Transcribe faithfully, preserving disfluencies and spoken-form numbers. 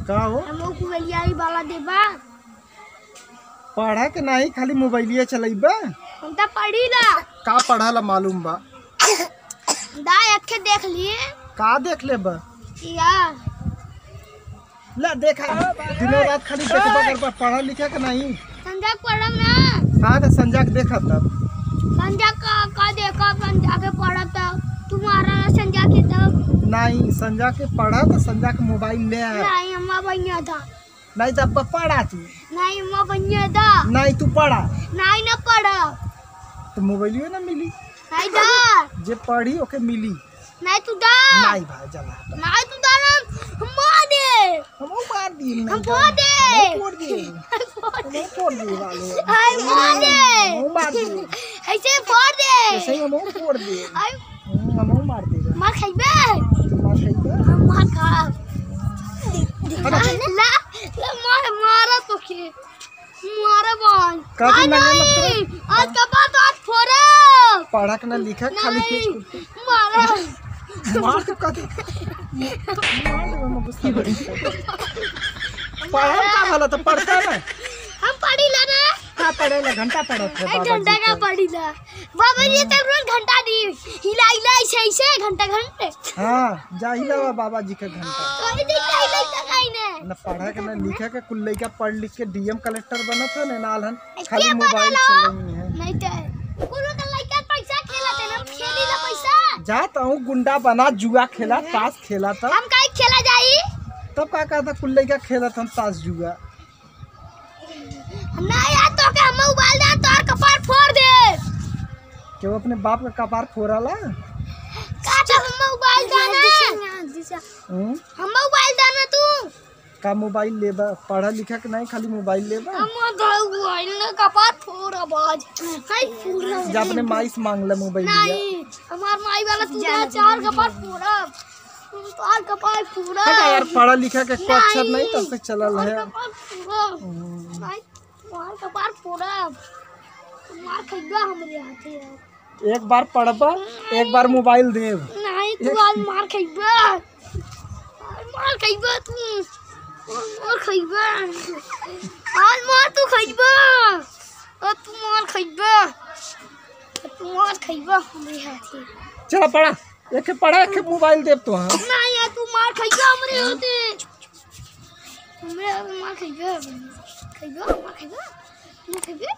का हो? हमहू कुबेलिया ही वाला देबा। पढ़े के नाही, खाली मोबाइलिया चलइबा। हम त पढ़ी ला। का पढ़ला मालूम बा? दा, एक ठे देख लिए। का देख लेबा? या। ला देखा, दिनों रात खाली देखबा करबा, पढ़ा लिखा के नाही। संझा के पढ़ब ना। हाँ, त संझा के देखा तब। संझा का, का देखा, संझा के पढ़ब तब। तुम्हारा संझा के तब। नाही, संझा के पढ़ा त संझा के मोबाइल ले आ। नाही, हमार भैया था। नाही त अब पढ़ा तू। नाही, हमार भैया था। नाही, तू पढ़ा। नाही, ना पढ़ा। त मोबाइलियो ना मिली। नाही दा। जे पढ़ी ओके मिली। नाही तू दा। नाही भाई, चला। नाही तू दा ना, हम मार दे। हमहू मार दी, हम नाही फोड़ दा। दे। हमहू फोड़ दे। हम फोड़ दे। हमहू फोड़ दे वाले। हाय, मार दे। हमहू मार दे। ऐसे फोड़ दे। ऐसे ही हमहू फोड़ दे। हाय। हम्म, हमहू मार दे। मार खाइबे? मार खाइबे? हम मार खा। हटा। ला, ला, मार, मारा तो के। मारा बहन। का आज दिन लगे मत करे? नहीं, आज का बात आज फोड़ब। पढ़क ना लिखक, खाली नहीं, कुछ, कुछ। मारा। मार तो का दे? मार दे, मैं गुस्सा कर। पढ़ल का भला तो पढ़ता ना। हम पढ़ी ला ना। का पढ़े ला? घंटा पढ़त है एक बाबा घंटा जी का के। पढ़ी ला। बाबा जी तो रोज घंटा दी। हिला, हिला, ऐसे, ऐसे, घंटा, घंटे। हाँ, जा हिलावा बाबा जी के घंटा। कोई दिन नहीं लगता कहीं ने। न पढ़े के, न लिखे के, कुल लइका पढ़ लिख के डीएम कलेक्टर बनत है, न नाल हन, खाली मोबाइल चलई है। नहीं तो कुल के लइका पैसा खेलत है, ना खेली ना पैसा। जा त हूँ गुंडा बना, जुआ खेला, ताश खेला त। हम काहे खेला जाई? तब का कहता कुल लइका खेलत हम ताश जुआ। हम ना यार तो के हम मोबाइल दे, तोर कपार फोड़ दे। केहू अपने बाप का कपार फोड़ाला? का तो हम मोबाइल दे ना। हम्म? हम मोबाइल दे ना तू। का मोबाइल लेबा? पढ़ा लिखा के नहीं, खाली मोबाइल लेबा? हम मोबाइल ना कपार फोड़ब आज। नहीं फोड़ब। जा अपने माई से मांग ले मोबाइल लिया। नहीं, हमार माई वाला तू जा चार कपार फोड़ब। तोहार कपार फोड़ब। हटा यार, पढ़ा लिखा के कोई अक्षर नहीं, तब से चलल है। कपार फोड़ब। हम्म। भाई, तोहार कपार फोड़ब। तू मार खइबा हमरे हाथे यार। एक बार पढ़बा, एक बार मोबाइल देब। नहीं, तू एक आज मार खइबा। आज मार खइबा तू। आज मार खइबा। आज मार तू खइबा। आज तू मार खइबा। आज तू मार खइबा हमरे हाथे। चला पढ़ा। एके पढ़ा, एके मोबाइल देब तो, हाँ। ना यार, तू मार खइबा हमरे होते। हमरे होते मार खइबा। खइबा, मार खइबा। मार खइबा।